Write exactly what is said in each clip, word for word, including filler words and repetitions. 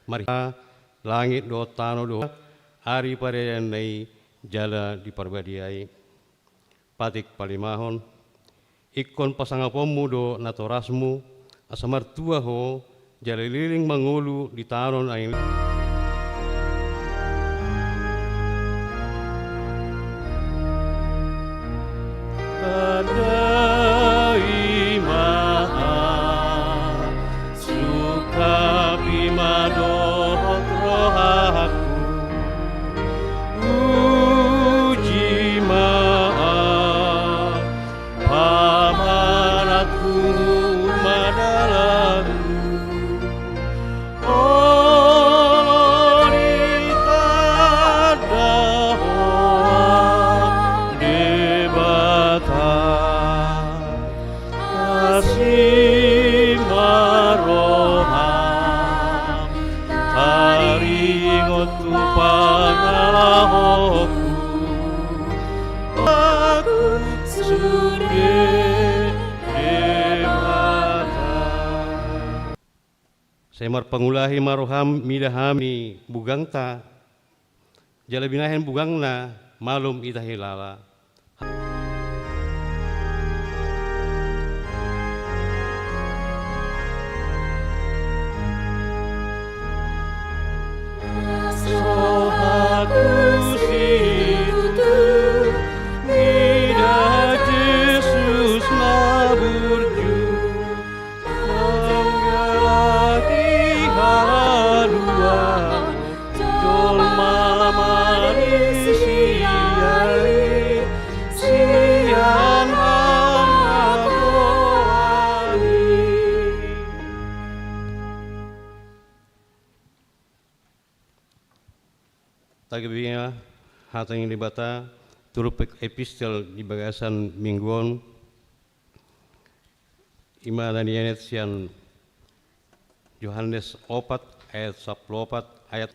Marhite langit dohot tano dohot ari paradeianna i jala di parbadiai. Patik palimahon. Ingkon pasangaponmu do natorasmu, asa martua ho, jala leleng mangolu di tano na Tandai ma, sungkapi ma dohot rohangku. Uji ma, pamanathu ma dalanku. Olo ditanda ho Debata, asi ma roham, taringot tu pangalahoku. Aku sude Debata. Sai marpangulahi ma roham mida hami bugangta, jala binahen bugangna malum ita hilala. Rohangku situtu mida Jesus na burju, manggalati haluaon jolma marisi ai sian hamagoan i. Taberengma hata ni Debata, turpuk epistel di bagasan minggu on, ima na nienet sian Johannes opat ayat sampulu opat ayat.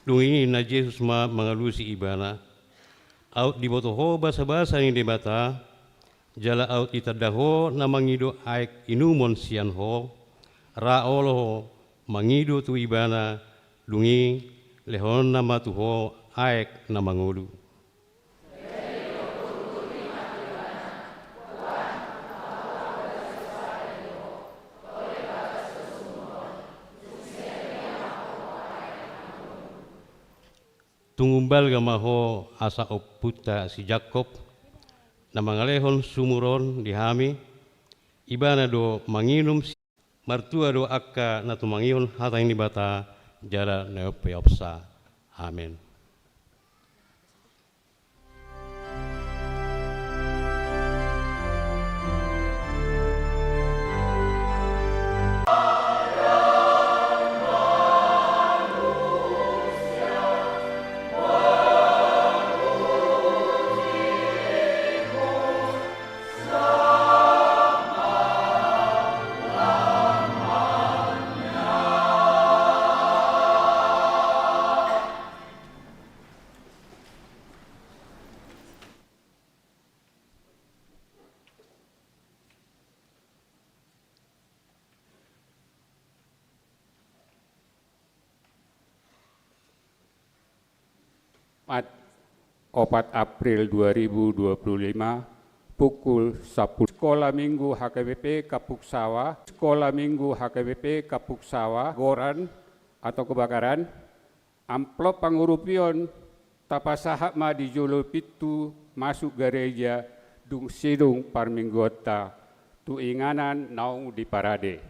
Dung i ninna Jesus ma mangalusi ibana, aut diboto ho basabasa ni Debata, jala aut ditanda ho na mangido aek inumon sian ho, ra olo ho mangido tu ibana, dung i lehononna ma tu ho aek na mangolu. Tung umbalga ma ho asa ompunta si Jakob, na mangalehon sumur on di hami, ibana do manginum si-, martua do angka na tumangihon hata ni Debata jala na umpeopsa. Amen. Jumat, opat April dua ribu dua puluh lima, pukul sampulu. Sekolah Minggu H K B P Kampung Sawah, Sekolah Minggu H K B P Kampung Sawah, goran atau kebakaran, amplop pangurupion tapasahat ma di jolo pintu masuk gareja dung sidung parmingguonta tu inganan naung diparade.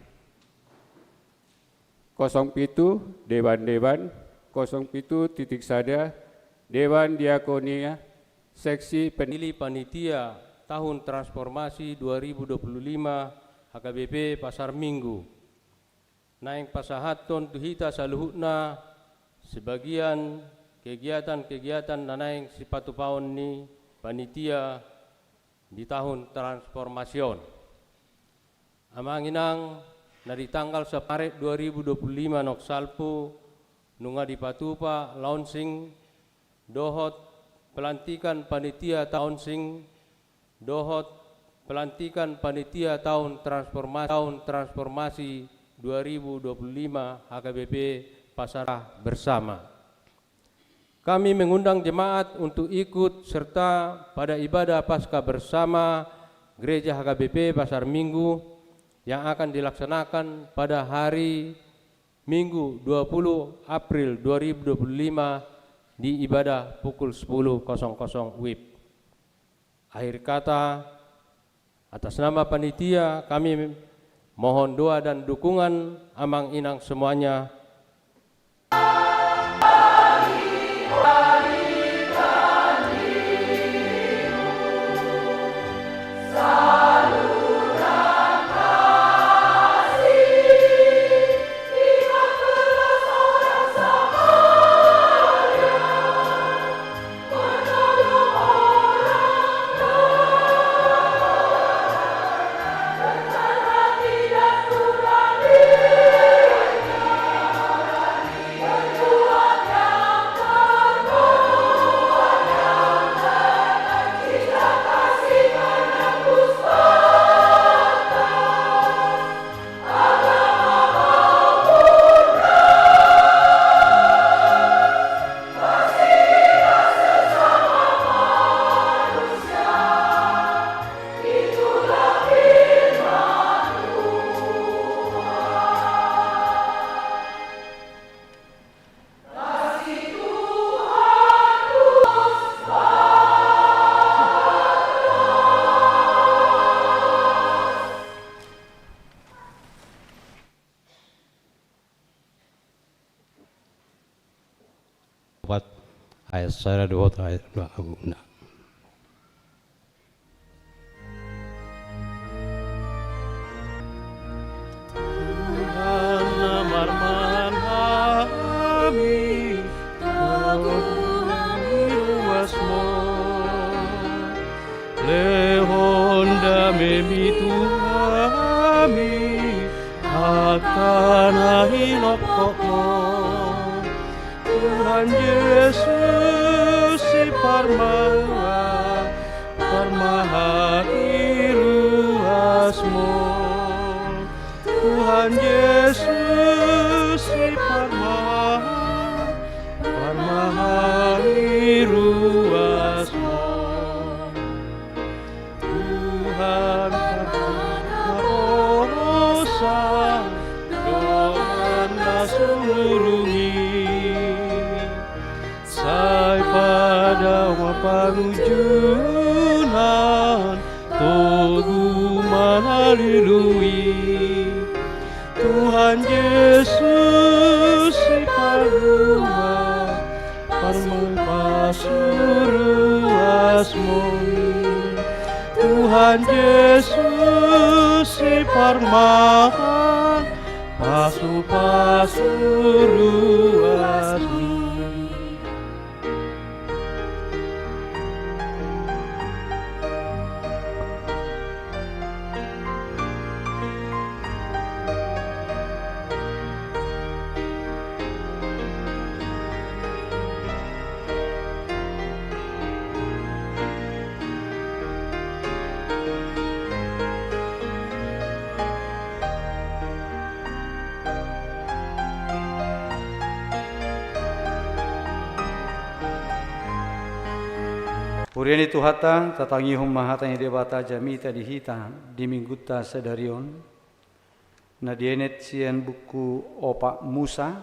Kosong pitu, deban-deban, kosong pitu titik sada, deban diakonia, seksi pen- Pilih panitia tahun transformasi dua ribu dua puluh lima H K B P Pasar Minggu. Naeng pasahathon tu hita saluhutna sebagian kegiatan-kegiatan na naeng sipatupaon ni panitia di tahun transformasi on. Amang inang, na di tanggal sampulu Maret dua ribu dua puluh lima naung salpu, nunga dipatupa launching dohot pelantikan panitia launching dohot pelantikan panitia taon transformasi, taon transformasi dua ribu dua puluh lima H K B P Pasar Bersama. Kami mengundang jemaat untuk ikut serta pada ibadah Paskah bersama Gereja H K B P Pasar Minggu yang akan dilaksanakan pada hari Minggu dua puluh April dua ribu dua puluh lima di ibadah pukul sepuluh kosong kosong W I B. Akhir kata, atas nama panitia, kami mohon doa dan dukungan Amang Inang semuanya. Opat, ayat sada dohot ayat dua. Tuhan na marmahan hami, tongtong hami ruasmu. Lehon damemi tu hami, angka na hinongkokmu. Tuhan Jesus, siparmahan, parmahan i ruasmu. Tuhan Jesus, siparmahan, parmahan i ruasmu. Tuhan, Tuhan na posa, Tuhan na sumurungi. Sai pada ma pangunjunan, togu ma na lului. Tuhan Jesus, siparmahan, parmahan i ruasmu. Tuhan Jesus, siparmahan, pasupasu ruasmi. Huria ni Tuhanta, tatangihon ma hata ni Debata jamita di hita di minggunta sadari on, na dienet sian buku Opat Musa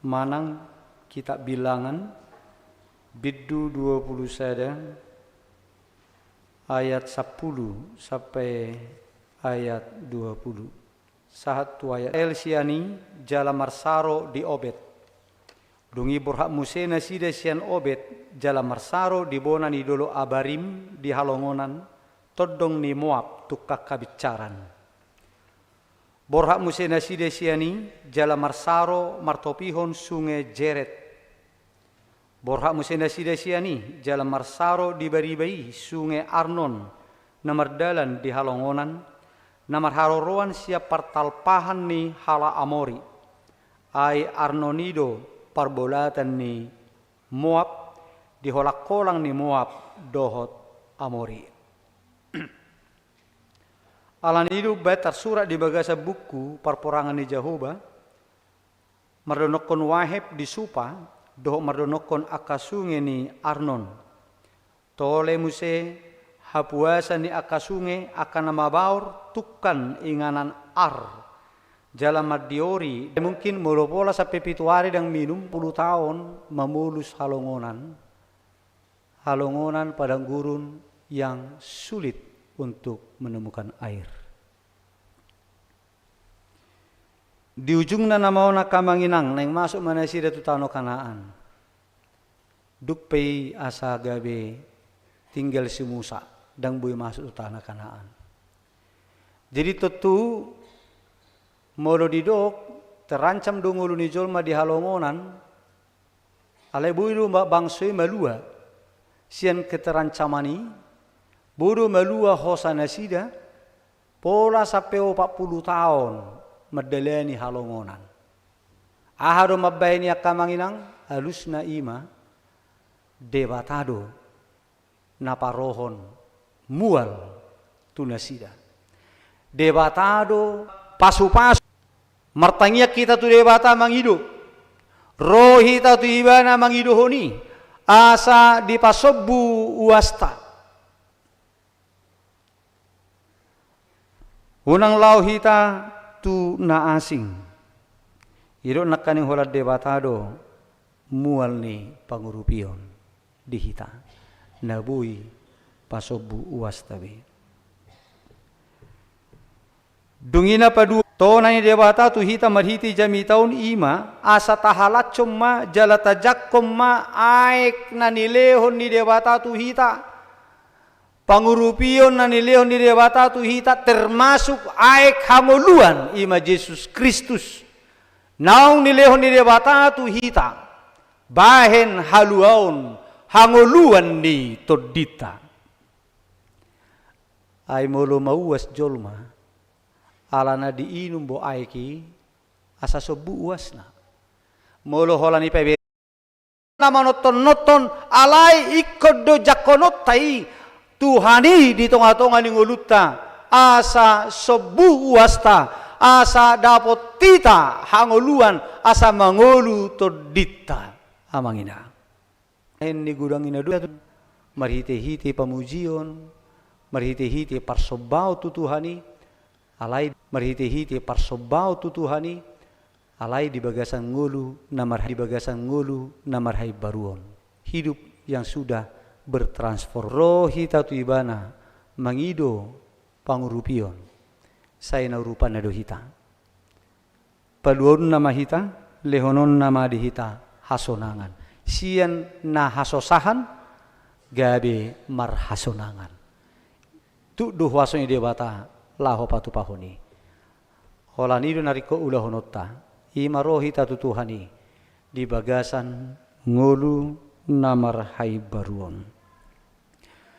manang Kitab Bilangan, bindu dua puluh sada, ayat sampulu sampe ayat dua puluh. Sahat tu ayat. Israel sian i jala marsaro di Obed. Dung i borhat muse nasida sian Obed jala marsaro di bona ni dolok Abarim di halongonan, tondong ni Moab, tungkan habinsaran. Borhat muse nasida sian i jala marsaro martopihon sunge Zered. Borhat muse nasida sian i jala marsaro di bariba i sunge Arnon, na mardalan di halongonan, na marharoroan sian partalpahan ni halak Amori. Ai Arnon i do parbolatan ni Moab, di holang-holang ni Moab dohot Amori. Alani i do umbahen tarsurat di bagasan buku parporangan ni Jahowa, mardonokkon Waheb di Supa, dohot mardonokkon angka sunge ni Arnon. Tole muse hapuasan ni angka sunge, angka na mabaor tungkan inganan Ar, jala mandiori, mungkin molo pola sampe pitu ari ndang minum, pulu taon mamolus halongonan, halongonan padang gurun yang sulit untuk menemukan air. Di ujungna nama on angka amang inang, naeng masuk ma nasida tu tano Kanaan. Dung pe i asa gabe tinggal si Musa, ndang boi masuk tu tano Kanaan. Jadi tontu molo didok terancam do ngolu ni jolma di halongonan, alai boi do ma-, bangso i malua sian keterancaman i, boi do malua hosa nasida, pola sampe opat pulu taon mandalani halongonan. Aha do mambahen i angka amang inang? Alusna i ma, Debata do na parohon mual tu nasida. Debata do pasu-pasu. Martangiang hita tu Debata mangido. Ro hita tu Ibana mangidohon i, asa dipasombu uasta. Unang laho hita tu na asing. Didok nangkaning holan Debata do mual ni pangurupion di hita, na boi pasombu uasta be. Dung i na paduahon, tona ni Debata tu hita marhite jamita on i ma, asa tahalashon ma jala tajangkon ma aek na nilehon ni Debata tu hita. Pangurupion na nilehon ni Debata tu hita, termasuk aek hangoluan, i ma Jesus Kristus. Naung nilehon ni Debata tu hita bahen haluaon hangoluan ni tondinta. Ai molo mauas jolma, alana diinum do aek i, asa sombu uasna. Molo holan i pe na manonton-nonton, alai ingkon do jangkononta i Tuhan i di tonga-tonga ni ngolunta, asa sombu uasta, asa dapot hita hangoluan, asa mangolu tondinta, amang inang. Bahen ni godang i na dua tu, marhite-hite pamujion, marhite-hite parsombaon tu Tuhan i, alai marhite-hite parsombaon tu Tuhan i, alai di bagasan ngolu na mar-, di bagasan ngolu na marhaimbaruon. Hidup yang sudah bertransform. Ro hita tu Ibana mangido pangurupion. Sai na urupanna do hita. Paluaonna ma hita, lehononna ma di hita hasonangan. Sian na hasosahan gabe marhasonangan. Tuk do huaso ni Debata laho patupahon i. Holan i do na ringkot ulahononta, i ma ro hita tu Tuhan i di bagasan ngolu na marhaimbaruon.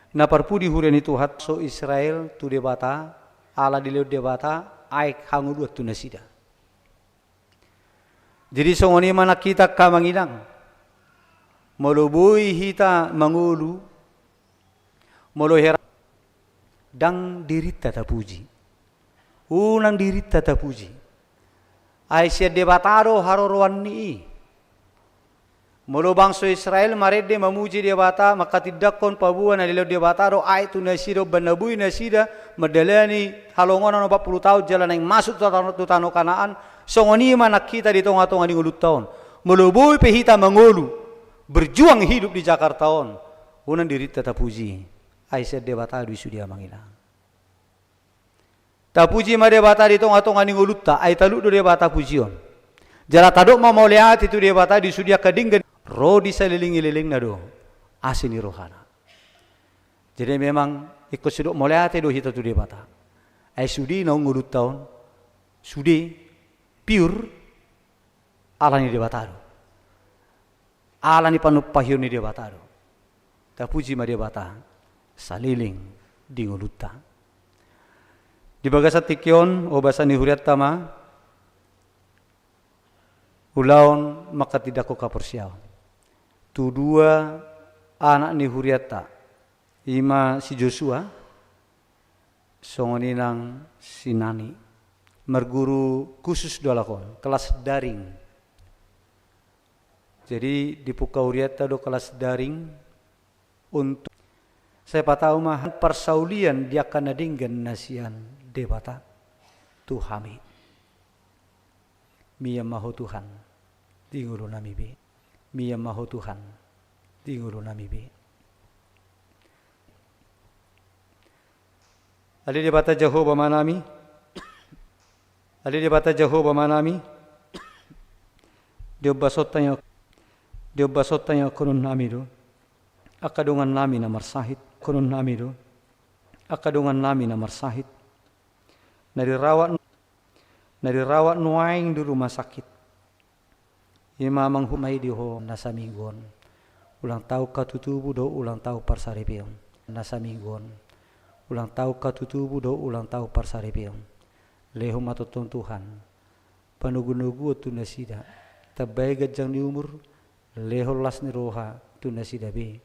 Na parpudi huria ni Tuhan, so Israel tu Debata, ala dilehon Debata aek hangoluan tu nasida. Jadi songon i ma nang hita angka amang inang, molo boi hita mangolu, molo hera-, ndang dirinta tapuji. Unang dirinta tapuji. Ai sian Debata do haroroan ni i. Molo bangso Israel marende mamuji Debata, mangkatindangkon paboa na nilehon Debata do aek tu nasida, umbahen na boi nasida mandalani halongonan opat pulu taon jala naeng masuk tu tano, tu tano Kanaan, songon i ma nang hita di tonga-tonga ni ngolunta on. Molo boi pe hita mangolu, berjuang hidup di Jakarta on, unang dirinta tapuji. Ai sian Debata do i sude, amang inang. Tapuji ma Debata di tonga-tonga ni ngolunta, ai talup do Debata pujion. Jala tadok ma mauliate tu Debata di sude angka denggan, ro di salelenglelengna do asi ni rohana. Jadi memang ingkon sidok mauliate do hita tu Debata. Ai sude naung ngolunta on, sude pure ala ni Debata do. Ala ni panumpahion ni Debata do. Tapuji ma Debata saleleng di ngolunta. Di bagasan tingki on, hobas ni hurianta ma, Ulaon manghatindanghon haporseaon tu dua anak ni hurianta, i ma si Josua, songon i nang si Nani. Marguru khusus do halak on, kelas daring. Jadi, dipungka hurianta do kelas daring untuk, sai patau ma parsaulian di angka na denggan na sian Debata tu hami. Mian ma ho Tuhan di ngolunami be. Mian ma ho Tuhan di ngolunami be. Ale Debata Jahowa Amanami, ale Debata Jahowa Amanami, diombasonta i, diombasonta i, ingkon nami do angka dongannami na marsahit, ingkon nami do angka dongannami na marsahit, na dirawat, na dirawat nuaeng di rumah sakit. I ma manghuhut ma i di ho na saminggu on. Ulang tahun hatutubu dohot ulang tahun parsaripeon na saminggu on. Ulang tahun hatutubu dohot ulang tahun parsaripeon. Lehon ma tongtong Tuhan panogunoguon tu nasida, tambai ganjang ni umur, lehon las ni roha tu nasida be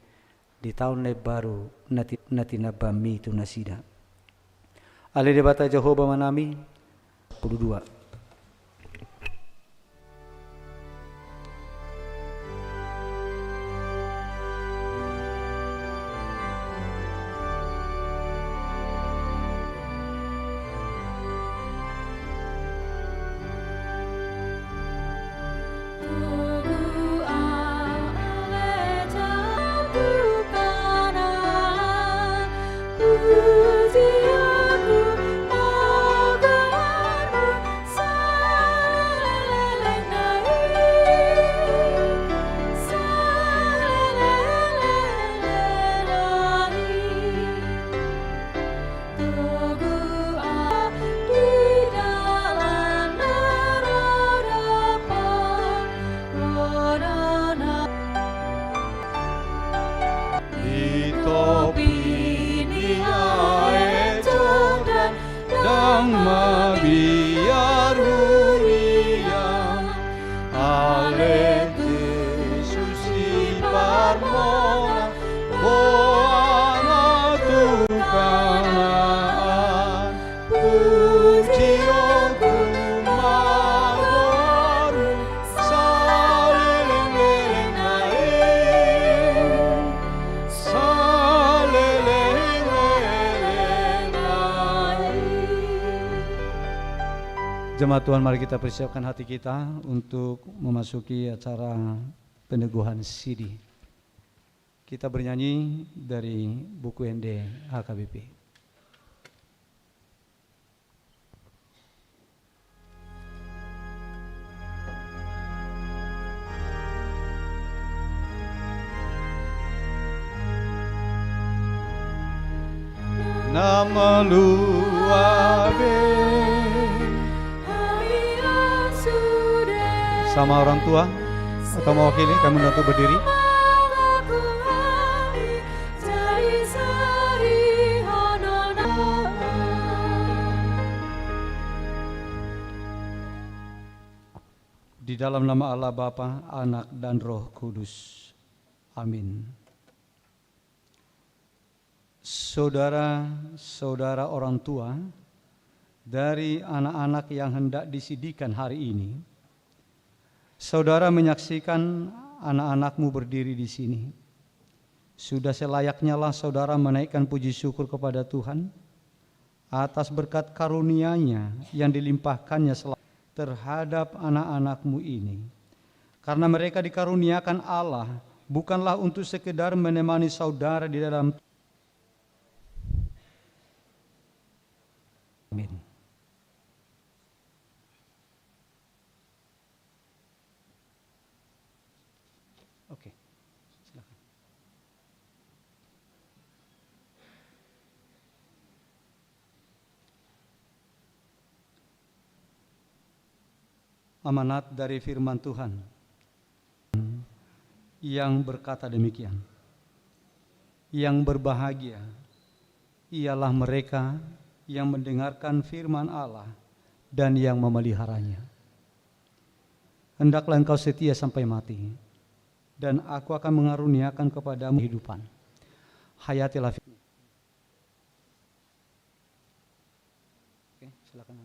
di taon na imbaru na ti-, na tinambaMi tu nasida. Ale Debata Jahowa Amanami, puluh dua. Di topi ni aek Jordan, ndang mabiar huria. Ale Jesus i parmonang, boan ma tu Kanaan. Pujionku ma Goarmu, salelenglelengna i, salelenglelengna i. Jemaat Tuhan, mari kita persiapkan hati kita untuk memasuki acara peneguhan sidi. Kita bernyanyi dari buku ende H K B P. Na malua be. Sama orang tua atau mewakili, kami untuk berdiri. Di dalam nama Allah Bapa, Anak, dan Roh Kudus. Amin. Saudara-saudara orang tua dari anak-anak yang hendak disidikan hari ini, saudara menyaksikan anak-anakmu berdiri di sini. Sudah selayaknyalah saudara menaikkan puji syukur kepada Tuhan atas berkat karunia-Nya yang dilimpahkan-Nya sel-, terhadap anak-anak-Mu ini. Karena mereka dikaruniakan Allah bukanlah untuk sekedar menemani saudara di dalam. Amin. Oke, silakan. Amanat dari firman Tuhan yang berkata demikian. Yang berbahagia ialah mereka yang mendengarkan firman Allah dan yang memeliharanya. Hendaklah engkau setia sampai mati, dan Aku akan mengaruniakan kepadamu kehidupan. Hayatilah firman. Oke, silakan.